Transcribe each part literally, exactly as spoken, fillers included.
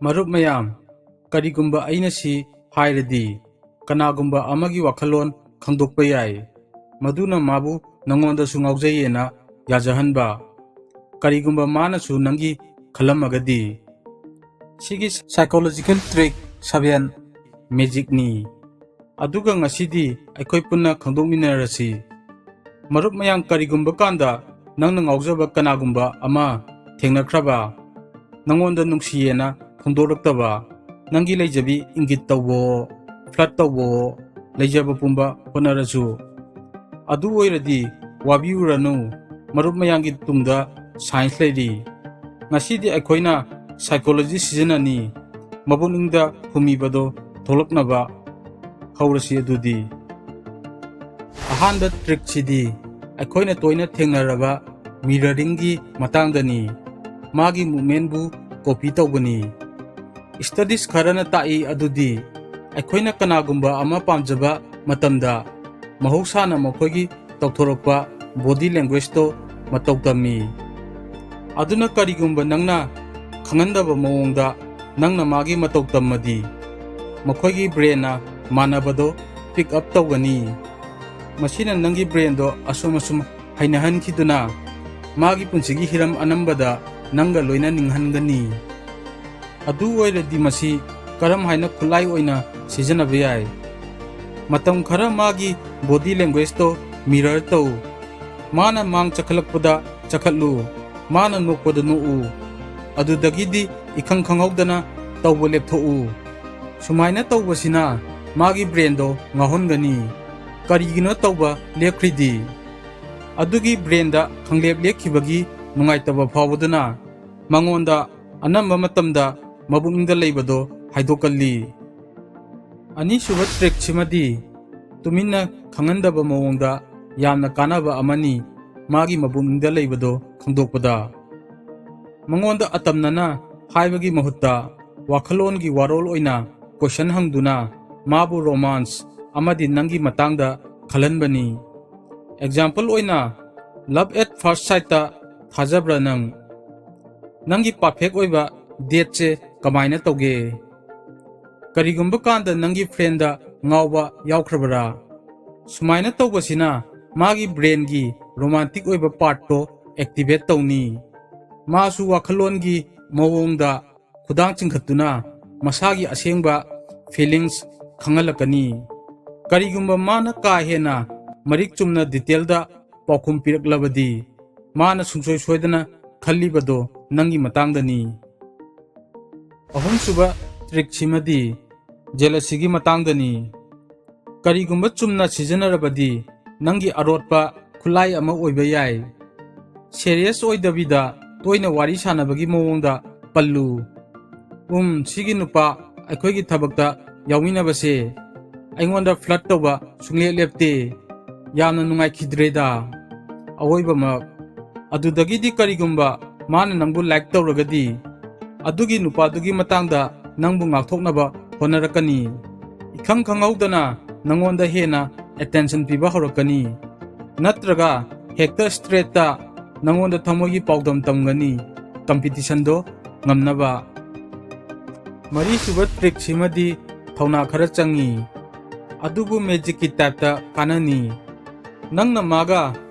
ꯃꯔꯨꯞ ꯃꯌꯥꯝ, ꯀꯔꯤꯒꯨꯝꯕ ꯑꯩꯅ ꯁꯤ ꯍꯥꯏꯔꯗꯤ, ꯀꯅꯥꯒꯨꯝꯕ ꯑꯃꯒꯤ ꯋꯥꯈꯜꯂꯣꯟ ꯈꯪꯗꯣꯛꯄ ꯌꯥꯏ꯫ ꯃꯗꯨꯅ ꯃꯥꯕꯨ ꯅꯉꯣꯟꯗꯁꯨ ꯉꯥꯎꯖꯩꯌꯦꯅ ꯌꯥꯖꯍꯟꯕ꯫ ꯀꯔꯤꯒꯨꯝꯕ ꯃꯥꯅꯁꯨ ꯅꯪꯒꯤ ꯈꯜꯂꯝꯃꯒꯗꯤ? ꯁꯤꯒꯤ psychological trick seven, magicꯅꯤ꯫ ꯑꯗꯨꯒ ꯉꯁꯤꯗꯤ ꯑꯩꯈꯣꯏ ꯄꯨꯟꯅ ꯈꯪꯗꯣꯛꯃꯤꯟꯅꯔꯁꯤ꯫ ꯃꯔꯨꯞ ꯃꯌꯥꯝ, ꯀꯔꯤꯒꯨꯝꯕ ꯀꯥꯟꯗ ꯅꯪꯅ ꯉꯥꯎꯖꯕ ꯀꯅꯥꯒꯨꯝꯕ ꯑꯃ ꯊꯦꯡꯅꯈ꯭ꯔꯕ, ꯅꯉꯣꯟꯗ ꯅꯨꯡꯁꯤꯌꯦꯅ ꯐꯣꯡꯗꯣꯔꯛꯇꯕ, ꯅꯪꯒꯤ ꯂꯩꯖꯕꯤ ꯏꯪꯒꯤꯠ ꯇꯧꯕꯋꯣ, flirt ꯇꯧꯕꯋꯣ, ꯂꯩꯖꯕ ꯄꯨꯝꯕ ꯍꯣꯠꯅꯔꯁꯨ꯫ ꯑꯗꯨ ꯑꯣꯏꯔꯗꯤ ꯋꯥꯕꯤꯔꯨꯔꯅꯨ, ꯃꯔꯨꯞ ꯃꯌꯥꯝꯒꯤ ꯇꯨꯡꯗ science ꯂꯩꯔꯤ꯫ ꯉꯁꯤꯗꯤ ꯑꯩꯈꯣꯏꯅ psychology ꯁꯤꯖꯤꯟꯅꯅꯤ, ꯃꯕꯨꯛꯅꯤꯡꯗ ꯐꯨꯝꯃꯤꯕꯗꯣ ꯊꯣꯛꯂꯛꯅꯕ꯫ ꯍꯧꯔꯁꯤ ꯑꯗꯨꯗꯤ꯫ ꯑꯍꯥꯟꯕ trickꯁꯤꯗꯤ ꯑꯩꯈꯣꯏꯅ ꯇꯣꯏꯅ ꯊꯦꯡꯅꯔꯕ mirroringꯒꯤ ꯃꯇꯥꯡꯗꯅꯤ꯫ ꯃꯥꯒꯤ movementꯕꯨ copy ꯇꯧꯕꯅꯤ꯫ Studies ꯈꯔꯅ ꯇꯥꯛꯏ ꯑꯗꯨꯗꯤ ꯑꯩꯈꯣꯏꯅ ꯀꯅꯥꯒꯨꯝꯕ ꯑꯃ ꯄꯥꯝꯖꯕ ꯃꯇꯝꯗ ꯃꯍꯧꯁꯥꯅ ꯃꯈꯣꯏꯒꯤ ꯇꯧꯊꯣꯔꯛꯄ body languageꯇꯣ ꯃꯇꯧ ꯇꯝꯃꯤ꯫ ꯑꯗꯨꯅ ꯀꯔꯤꯒꯨꯝꯕ ꯅꯪꯅ ꯈꯪꯍꯟꯗꯕ ꯃꯑꯣꯡꯗ ꯅꯪꯅ ꯃꯥꯒꯤ ꯃꯇꯧ ꯇꯝꯃꯗꯤ, ꯃꯈꯣꯏꯒꯤ brainꯅ ꯃꯥꯟꯅꯕꯗꯣ pick up ꯇꯧꯒꯅꯤ꯫ ꯃꯁꯤꯅ ꯅꯪꯒꯤ brainꯗꯣ ꯑꯁꯨꯝ ꯑꯁꯨꯝ ꯍꯩꯅꯍꯟꯈꯤꯗꯨꯅ ꯃꯥꯒꯤ ꯄꯨꯟꯁꯤꯒꯤ ꯍꯤꯔꯝ ꯑꯅꯝꯕꯗ ꯅꯪꯒ ꯂꯣꯏꯅ ꯅꯤꯡꯍꯟꯒꯅꯤ꯫ ꯑꯗꯨ ꯑꯣꯏꯔꯗꯤ ꯃꯁꯤ ꯀꯔꯝ ꯍꯥꯏꯅ ꯈꯨꯠꯂꯥꯏ ꯑꯣꯏꯅ ꯁꯤꯖꯤꯟꯅꯕ ꯌꯥꯏ? ꯃꯇꯝ ꯈꯔ ꯃꯥꯒꯤ body languageꯇꯣ mirror ꯇꯧ꯫ ꯃꯥꯅ ꯃꯥꯡ ꯆꯈꯠꯂꯛꯄꯗ ꯆꯈꯠꯂꯨ, ꯃꯥꯅ ꯅꯣꯛꯄꯗ ꯅꯣꯛꯎ꯫ ꯑꯗꯨꯗꯒꯤꯗꯤ ꯏꯈꯪ ꯈꯪꯍꯧꯗꯅ ꯇꯧꯕ ꯂꯦꯞꯊꯣꯛꯎ꯫ ꯁꯨꯃꯥꯏꯅ ꯇꯧꯕꯁꯤꯅ ꯃꯥꯒꯤ brainꯗꯣ ꯉꯥꯎꯍꯟꯒꯅꯤ꯫ ꯀꯔꯤꯒꯤꯅꯣ ꯇꯧꯕ ꯂꯦꯞꯈ꯭ꯔꯤꯗꯤ? ꯑꯗꯨꯒꯤ brainꯗ ꯈꯪꯂꯦꯞ ꯂꯦꯞꯈꯤꯕꯒꯤ ꯅꯨꯡꯉꯥꯏꯇꯕ ꯐꯥꯎꯕꯗꯨꯅ ꯃꯉꯣꯟꯗ ꯑꯅꯝꯕ ꯃꯇꯝꯗ ꯃꯕꯨꯛꯅꯤꯡꯗ ꯂꯩꯕꯗꯣ ꯍꯥꯏꯗꯣꯛꯀꯜꯂꯤ꯫ ꯑꯅꯤꯁꯨꯕ trickꯁꯤꯃꯗꯤ ꯇꯨꯃꯤꯟꯅ ꯈꯪꯍꯟꯗꯕ ꯃꯑꯣꯡꯗ ꯌꯥꯝꯅ ꯀꯥꯟꯅꯕ ꯑꯃꯅꯤ, ꯃꯥꯒꯤ ꯃꯕꯨꯛꯅꯤꯡꯗ ꯂꯩꯕꯗꯣ ꯈꯪꯗꯣꯛꯄꯗ꯫ ꯃꯉꯣꯟꯗ ꯑꯇꯝꯅꯅ ꯍꯥꯏꯕꯒꯤ ꯃꯍꯨꯠꯇ ꯋꯥꯈꯜꯂꯣꯟꯒꯤ ꯋꯥꯔꯣꯜ ꯑꯣꯏꯅ question ꯍꯪꯗꯨꯅ ꯃꯥꯕꯨ romance ꯑꯃꯗꯤ ꯅꯪꯒꯤ ꯃꯇꯥꯡꯗ ꯈꯜꯍꯟꯕꯅꯤ꯫ Example ꯑꯣꯏꯅ, love at first sightꯇ ꯊꯥꯖꯕ꯭ꯔꯥ ꯅꯪ? ꯅꯪꯒꯤ perfect ꯑꯣꯏꯕ dateꯁꯦ ꯀꯃꯥꯏꯅ ꯇꯧꯒꯦ? ꯀꯔꯤꯒꯨꯝꯕ ꯀꯥꯟꯗ ꯅꯪꯒꯤ friendꯗ ꯉꯥꯎꯕ ꯌꯥꯎꯈ꯭ꯔꯕꯔꯥ? ꯁꯨꯃꯥꯏꯅ ꯇꯧꯕꯁꯤꯅ ꯃꯥꯒꯤ brainꯒꯤ romantic ꯑꯣꯏꯕ partꯇꯣ activate ꯇꯧꯅꯤ꯫ ꯃꯥꯁꯨ ꯋꯥꯈꯜꯂꯣꯟꯒꯤ ꯃꯑꯣꯡꯗ ꯈꯨꯗꯥꯡ ꯆꯤꯡꯈꯠꯇꯨꯅ ꯃꯁꯥꯒꯤ ꯑꯁꯦꯡꯕ feelings ꯈꯪꯍꯜꯂꯛꯀꯅꯤ꯫ ꯀꯔꯤꯒꯨꯝꯕ ꯃꯥꯅ ꯀꯥ ꯍꯦꯟꯅ ꯃꯔꯤꯛ ꯆꯨꯝꯅ detailꯗ ꯄꯥꯎꯈꯨꯝ ꯄꯤꯔꯛꯂꯕꯗꯤ, ꯃꯥꯅ ꯁꯨꯡꯁꯣꯏ ꯁꯣꯏꯗꯅ ꯈꯜꯂꯤꯕꯗꯣ ꯅꯪꯒꯤ ꯃꯇꯥꯡꯗꯅꯤ꯫ ꯑꯍꯨꯝꯁꯨꯕ trickꯁꯤꯃꯗꯤ jealousyꯒꯤ ꯃꯇꯥꯡꯗꯅꯤ꯫ ꯀꯔꯤꯒꯨꯝꯕ ꯆꯨꯝꯅ ꯁꯤꯖꯤꯟꯅꯔꯕꯗꯤ ꯅꯪꯒꯤ ꯑꯔꯣꯠꯄ ꯈꯨꯠꯂꯥꯏ ꯑꯃ ꯑꯣꯏꯕ ꯌꯥꯏ꯫ Serious ꯑꯣꯏꯗꯕꯤꯗ ꯇꯣꯏꯅ ꯋꯥꯔꯤ ꯁꯥꯟꯅꯕꯒꯤ ꯃꯑꯣꯡꯗ ꯄꯜꯂꯨ꯫ "ꯎꯝ, ꯁꯤꯒꯤ ꯅꯨꯄꯥ ꯑꯩꯈꯣꯏꯒꯤ ꯊꯕꯛꯇ ꯌꯥꯎꯃꯤꯟꯅꯕꯁꯦ ꯑꯩꯉꯣꯟꯗ flirt ꯇꯧꯕ ꯁꯨꯡꯂꯦꯞ ꯂꯦꯞꯇꯦ꯫ ꯌꯥꯝꯅ ꯅꯨꯡꯉꯥꯏꯈꯤꯗ꯭ꯔꯦꯗ꯫ ꯑꯋꯣꯏꯕꯃꯛ꯫ ꯑꯗꯨꯗꯒꯤꯗꯤ ꯀꯔꯤꯒꯨꯝꯕ ꯃꯥꯅ ꯅꯪꯕꯨ like ꯇꯧꯔꯒꯗꯤ, ꯑꯗꯨꯒꯤ ꯅꯨꯄꯥꯗꯨꯒꯤ ꯃꯇꯥꯡꯗ ꯅꯪꯕꯨ ꯉꯥꯛꯊꯣꯛꯅꯕ ꯍꯣꯠꯅꯔꯛꯀꯅꯤ꯫ ꯏꯈꯪ ꯈꯪꯍꯧꯗꯅ ꯅꯪꯉꯣꯟꯗ ꯍꯦꯟꯅ attention ꯄꯤꯕ ꯍꯧꯔꯛꯀꯅꯤ꯫ ꯅꯠꯇ꯭ꯔꯒ ꯍꯦꯛꯇ straightꯇ ꯅꯪꯉꯣꯟꯗ ꯊꯃꯣꯏꯒꯤ ꯄꯥꯎꯗꯝ ꯇꯝꯒꯅꯤ, competitionꯗꯣ ꯉꯝꯅꯕ꯫ ꯃꯔꯤꯁꯨꯕ trickꯁꯤꯃꯗꯤ ꯊꯧꯅꯥ ꯈꯔ ꯆꯪꯉꯤ, ꯑꯗꯨꯕꯨ magicꯀꯤ typeꯇ ꯀꯥꯟꯅꯅꯤ꯫ ꯅꯪꯅ ꯃꯥꯒ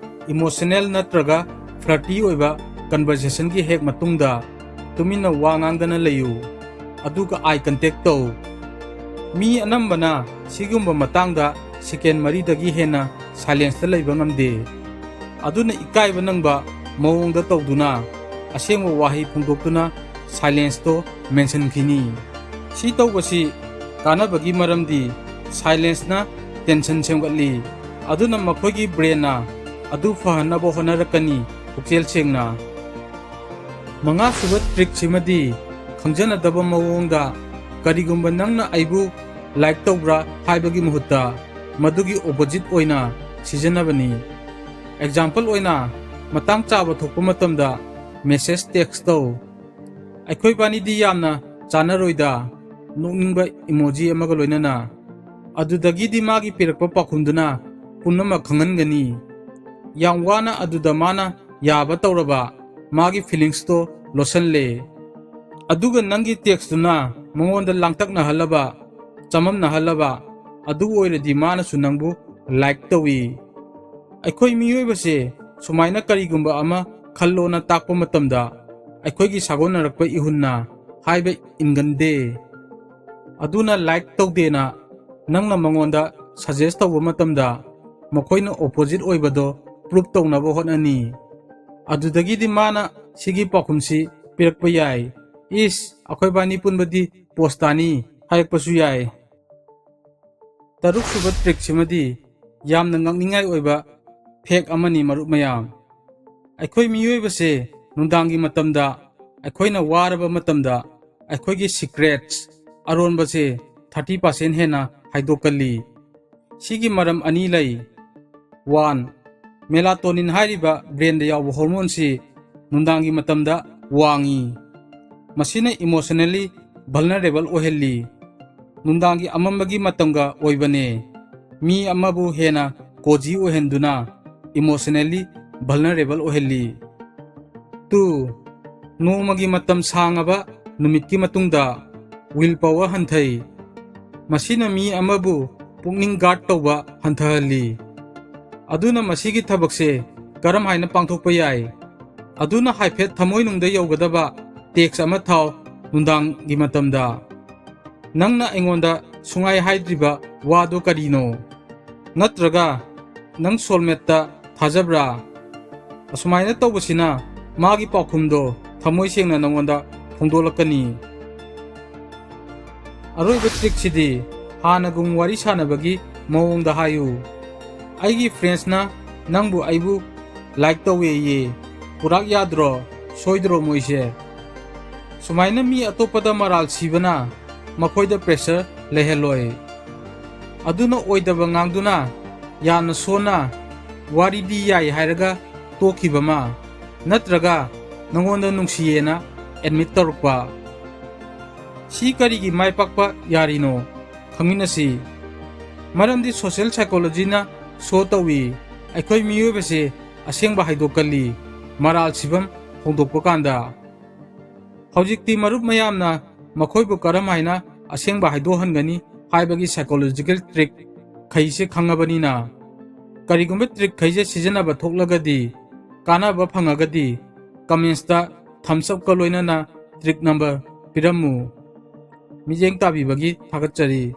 emotional ꯅꯠꯇ꯭ꯔꯒ flirty ꯑꯣꯏꯕ conversationꯒꯤ ꯍꯦꯛ ꯃꯇꯨꯡꯗ ꯇꯨꯃꯤꯟꯅ ꯋꯥ ꯉꯥꯡꯗꯅ ꯂꯩꯌꯨ, ꯑꯗꯨꯒ eye contact ꯇꯧ꯫ ꯃꯤ ꯑꯅꯝꯕꯅ ꯁꯤꯒꯨꯝꯕ ꯃꯇꯥꯡꯗ second ꯃꯔꯤꯗꯒꯤ ꯍꯦꯟꯅ silenceꯇ ꯂꯩꯕ ꯉꯝꯗꯦ꯫ ꯑꯗꯨꯅ ꯏꯀꯥꯏꯕ ꯅꯪꯕ ꯃꯑꯣꯡꯗ ꯇꯧꯗꯨꯅ ꯑꯁꯦꯡꯕ ꯋꯥꯍꯩ ꯐꯣꯡꯗꯣꯛꯇꯨꯅ silenceꯇꯣ ꯃꯦꯟꯁꯤꯟꯈꯤꯅꯤ꯫ ꯁꯤ ꯇꯧꯕꯁꯤ ꯀꯥꯟꯅꯕꯒꯤ ꯃꯔꯝꯗꯤ silenceꯅ tension ꯁꯦꯝꯒꯠꯂꯤ, ꯑꯗꯨꯅ ꯃꯈꯣꯏꯒꯤ brainꯅ ꯑꯗꯨ ꯐꯍꯟꯅꯕ ꯍꯣꯠꯅꯔꯛꯀꯅꯤ꯫ ꯄꯨꯛꯆꯦꯜ ꯁꯦꯡꯅ꯫ ꯃꯉꯥꯁꯨꯕ trickꯁꯤꯃꯗꯤ ꯈꯪꯖꯅꯗꯕ ꯃꯑꯣꯡꯗ ꯀꯔꯤꯒꯨꯝꯕ ꯅꯪꯅ ꯑꯩꯕꯨ like ꯇꯧꯕ꯭ꯔꯥ ꯍꯥꯏꯕꯒꯤ ꯃꯍꯨꯠꯇ ꯃꯗꯨꯒꯤ opposite ꯑꯣꯏꯅ ꯁꯤꯖꯤꯟꯅꯕꯅꯤ꯫ Example ꯑꯣꯏꯅ, ꯃꯇꯥꯡ ꯆꯥꯕ ꯊꯣꯛꯄ ꯃꯇꯝꯗ message text ꯇꯧ꯫ "ꯑꯩꯈꯣꯏꯕꯥꯅꯤꯗꯤ ꯌꯥꯝꯅ ꯆꯥꯟꯅꯔꯣꯏꯗ" ꯅꯣꯛꯅꯤꯡꯕ emoji ꯑꯃꯒ ꯂꯣꯏꯅꯅ꯫ ꯑꯗꯨꯗꯒꯤꯗꯤ ꯃꯥꯒꯤ ꯄꯤꯔꯛꯄ ꯄꯥꯎꯈꯨꯝꯗꯨꯅ ꯄꯨꯝꯅꯃꯛ ꯈꯪꯍꯟꯒꯅꯤ꯫ ꯌꯥꯝ ꯋꯥꯅ ꯑꯗꯨꯗ ꯃꯥꯅ ꯌꯥꯕ ꯇꯧꯔꯕ ꯃꯥꯒꯤ feelingsꯇꯣ ꯂꯣꯠꯁꯜꯂꯦ꯫ ꯑꯗꯨꯒ ꯅꯪꯒꯤ ꯇꯦꯛꯁꯇꯨꯅ ꯃꯉꯣꯟꯗ ꯂꯥꯡꯇꯛꯅꯍꯜꯂꯕ, ꯆꯃꯝꯅꯍꯜꯂꯕ, ꯑꯗꯨ ꯑꯣꯏꯔꯗꯤ ꯃꯥꯅꯁꯨ ꯅꯪꯕꯨ ꯂꯥꯏꯛ ꯇꯧꯏ꯫ ꯑꯩꯈꯣꯏ ꯃꯤꯑꯣꯏꯕꯁꯦ ꯁꯨꯃꯥꯏꯅ ꯀꯔꯤꯒꯨꯝꯕ ꯑꯃ ꯈꯜꯂꯣꯅ ꯇꯥꯛꯄ ꯃꯇꯝꯗ ꯑꯩꯈꯣꯏꯒꯤ ꯁꯥꯒꯣꯟꯅꯔꯛꯄ ꯏꯍꯨꯟꯅ ꯍꯥꯏꯕ ꯏꯟꯒꯟꯗꯦ꯫ ꯑꯗꯨꯅ ꯂꯥꯏꯛ ꯇꯧꯗꯦꯅ ꯅꯪꯅ ꯃꯉꯣꯟꯗ ꯁꯖꯦꯁ ꯇꯧꯕ ꯃꯇꯝꯗ ꯃꯈꯣꯏꯅ ꯑꯣꯄꯣꯖꯤꯠ ꯑꯣꯏꯕꯗꯣ ꯄ꯭ꯔꯨꯞ ꯇꯧꯅꯕ ꯍꯣꯠꯅꯅꯤ꯫ ꯑꯗꯨꯗꯒꯤꯗꯤ ꯃꯥꯅ ꯁꯤꯒꯤ ꯄꯥꯎꯈꯨꯝꯁꯤ ꯄꯤꯔꯛꯄ ꯌꯥꯏ, "ꯏꯁ, ꯑꯩꯈꯣꯏꯕꯥꯅꯤ ꯄꯨꯟꯕꯗꯤ ꯄꯣꯁꯇꯥꯅꯤ" ꯍꯥꯏꯔꯛꯄꯁꯨ ꯌꯥꯏ꯫ ꯇꯔꯨꯛꯁꯨꯕ ꯇ꯭ꯔꯤꯛꯁꯤꯃꯗꯤ ꯌꯥꯝꯅ ꯉꯛꯅꯤꯡꯉꯥꯏ ꯑꯣꯏꯕ ꯐꯦꯛ ꯑꯃꯅꯤ, ꯃꯔꯨꯞ ꯃꯌꯥꯝ꯫ ꯑꯩꯈꯣꯏ ꯃꯤꯑꯣꯏꯕꯁꯦ ꯅꯨꯡꯗꯥꯡꯒꯤ ꯃꯇꯝꯗ ꯑꯩꯈꯣꯏꯅ ꯋꯥꯔꯕ ꯃꯇꯝꯗ ꯑꯩꯈꯣꯏꯒꯤ ꯁꯤꯀ꯭ꯔꯦꯠꯁ ꯑꯔꯣꯟꯕꯁꯦ ꯊꯥꯔꯇꯤ ꯄꯥꯔꯁꯦꯟ ꯍꯦꯟꯅ ꯍꯥꯏꯗꯣꯛꯀꯜꯂꯤ꯫ ꯁꯤꯒꯤ ꯃꯔꯝ ꯑꯅꯤ ꯂꯩ꯫ ꯋꯥꯟ, ꯃꯦꯂꯥꯇꯣꯅꯤꯟ ꯍꯥꯏꯔꯤꯕ ꯕ꯭ꯔꯦꯟꯗ ꯌꯥꯎꯕ ꯍꯣꯔꯃꯣꯟꯁꯤ ꯅꯨꯡꯗꯥꯡꯒꯤ ꯃꯇꯝꯗ ꯋꯥꯡꯏ꯫ ꯃꯁꯤꯅ ꯏꯃꯣꯁꯅꯦꯜꯂꯤ ꯚꯜꯅꯔꯦꯕꯜ ꯑꯣꯏꯍꯜꯂꯤ꯫ ꯅꯨꯡꯗꯥꯡꯒꯤ ꯑꯃꯝꯕꯒꯤ ꯃꯇꯝꯒ ꯑꯣꯏꯕꯅꯦ꯫ ꯃꯤ ꯑꯃꯕꯨ ꯍꯦꯟꯅ ꯀꯣꯖꯤ ꯑꯣꯏꯍꯟꯗꯨꯅ ꯏꯃꯣꯁꯅꯦꯜꯂꯤ ꯚꯜꯅꯔꯦꯕꯜ ꯑꯣꯏꯍꯜꯂꯤ꯫ ꯇꯨ, ꯅꯣꯡꯃꯒꯤ ꯃꯇꯝ ꯁꯥꯡꯉꯕ ꯅꯨꯃꯤꯠꯀꯤ ꯃꯇꯨꯡꯗ ꯋꯤꯜ ꯄꯥꯋꯔ ꯍꯟꯊꯩ꯫ ꯃꯁꯤꯅ ꯃꯤ ꯑꯃꯕꯨ ꯄꯨꯛꯅꯤꯡ ꯒꯥꯔꯗ ꯇꯧꯕ ꯍꯟꯊꯍꯜꯂꯤ꯫ ꯑꯗꯨꯅ ꯃꯁꯤꯒꯤ ꯊꯕꯛꯁꯦ ꯀꯔꯝ ꯍꯥꯏꯅ ꯄꯥꯡꯊꯣꯛꯄ ꯌꯥꯏ? ꯑꯗꯨꯅ ꯍꯥꯏꯐꯦꯠ ꯊꯃꯣꯏꯅꯨꯡꯗ ꯌꯧꯒꯗꯕ ꯇꯦꯛꯁ ꯑꯃ ꯊꯥꯎ ꯅꯨꯡꯗꯥꯡꯒꯤ ꯃꯇꯝꯗ꯫ "ꯅꯪꯅ ꯑꯩꯉꯣꯟꯗ ꯁꯨꯡꯍꯥꯏ ꯍꯥꯏꯗ꯭ꯔꯤꯕ ꯋꯥꯗꯨ ꯀꯔꯤꯅꯣ?" ꯅꯠꯇ꯭ꯔꯒ "ꯅꯪ ꯁꯣꯜꯃꯦꯠꯇ ꯊꯥꯖꯕ꯭ꯔꯥ?" ꯑꯁꯨꯃꯥꯏꯅ ꯇꯧꯕꯁꯤꯅ ꯃꯥꯒꯤ ꯄꯥꯎꯈꯨꯝꯗꯣ ꯊꯃꯣꯏ ꯁꯦꯡꯅ ꯅꯉꯣꯟꯗ ꯐꯣꯡꯗꯣꯛꯂꯛꯀꯅꯤ꯫ ꯑꯔꯣꯏꯕ ꯇ꯭ꯔꯤꯛꯁꯤꯗꯤ ꯍꯥꯟꯅꯒꯨꯝ ꯋꯥꯔꯤ ꯁꯥꯟꯅꯕꯒꯤ ꯃꯑꯣꯡꯗ ꯍꯥꯏꯌꯨ꯫ "ꯑꯩꯒꯤ ꯐ꯭ꯔꯦꯟꯁꯅ ꯅꯪꯕꯨ ꯑꯩꯕꯨ ꯂꯥꯏꯛ ꯇꯧꯋꯦꯌꯦ꯫ ꯄꯨꯔꯥꯛ ꯌꯥꯗ꯭ꯔꯣ? ꯁꯣꯏꯗ꯭ꯔꯣ ꯃꯣꯏꯁꯦ?" ꯁꯨꯃꯥꯏꯅ ꯃꯤ ꯑꯇꯣꯞꯄꯗ ꯃꯔꯥꯜ ꯁꯤꯕꯅ ꯃꯈꯣꯏꯗ ꯄ꯭ꯔꯦꯁꯔ ꯂꯩꯍꯜꯂꯣꯏ꯫ ꯑꯗꯨꯅ ꯑꯣꯏꯗꯕ ꯉꯥꯡꯗꯨꯅ ꯌꯥꯝꯅ ꯁꯣꯟꯅ ꯋꯥꯔꯤꯗꯤ ꯌꯥꯏ ꯍꯥꯏꯔꯒ ꯇꯣꯛꯈꯤꯕ ꯑꯃ, ꯅꯠꯇ꯭ꯔꯒ ꯅꯉꯣꯟꯗ ꯅꯨꯡꯁꯤꯌꯦꯅ ꯑꯦꯗꯃꯤꯠ ꯇꯧꯔꯛꯄ꯫ ꯁꯤ ꯀꯔꯤꯒꯤ ꯃꯥꯏ ꯄꯥꯛꯄ ꯌꯥꯔꯤꯅꯣ? ꯈꯪꯃꯤꯟꯅꯁꯤ꯫ ꯃꯔꯝꯗꯤ ꯁꯣꯁꯤꯌꯦꯜ ꯁꯥꯏꯀꯣꯂꯣꯖꯤꯅ ꯁꯣ ꯇꯧꯏ, ꯑꯩꯈꯣꯏ ꯃꯤꯑꯣꯏꯕꯁꯦ ꯑꯁꯦꯡꯕ ꯍꯥꯏꯗꯣꯛꯀꯜꯂꯤ, ꯃꯔꯥꯜ ꯁꯤꯐꯝ ꯐꯣꯡꯗꯣꯛꯄ ꯀꯥꯟꯗ꯫ ꯍꯧꯖꯤꯛꯇꯤ ꯃꯔꯨꯞ ꯃꯌꯥꯝꯅ ꯃꯈꯣꯏꯕꯨ ꯀꯔꯝ ꯍꯥꯏꯅ ꯑꯁꯦꯡꯕ ꯍꯥꯏꯗꯣꯛꯍꯟꯒꯅꯤ ꯍꯥꯏꯕꯒꯤ psychological trick ꯈꯩꯁꯦ ꯈꯪꯉꯕꯅꯤꯅ, ꯀꯔꯤꯒꯨꯝꯕ trick ꯈꯩꯁꯦ ꯁꯤꯖꯤꯟꯅꯕ ꯊꯣꯛꯂꯒꯗꯤ, ꯀꯥꯟꯅꯕ ꯐꯪꯉꯒꯗꯤ, comments ꯇ thumbs up ꯀ ꯂꯣꯏꯅꯅ trick number ꯄꯤꯔꯝꯃꯨ꯫ ꯃꯤꯠꯌꯦꯡ ꯇꯥꯕꯤꯕꯒꯤ ꯊꯥꯒꯠꯆꯔꯤ꯫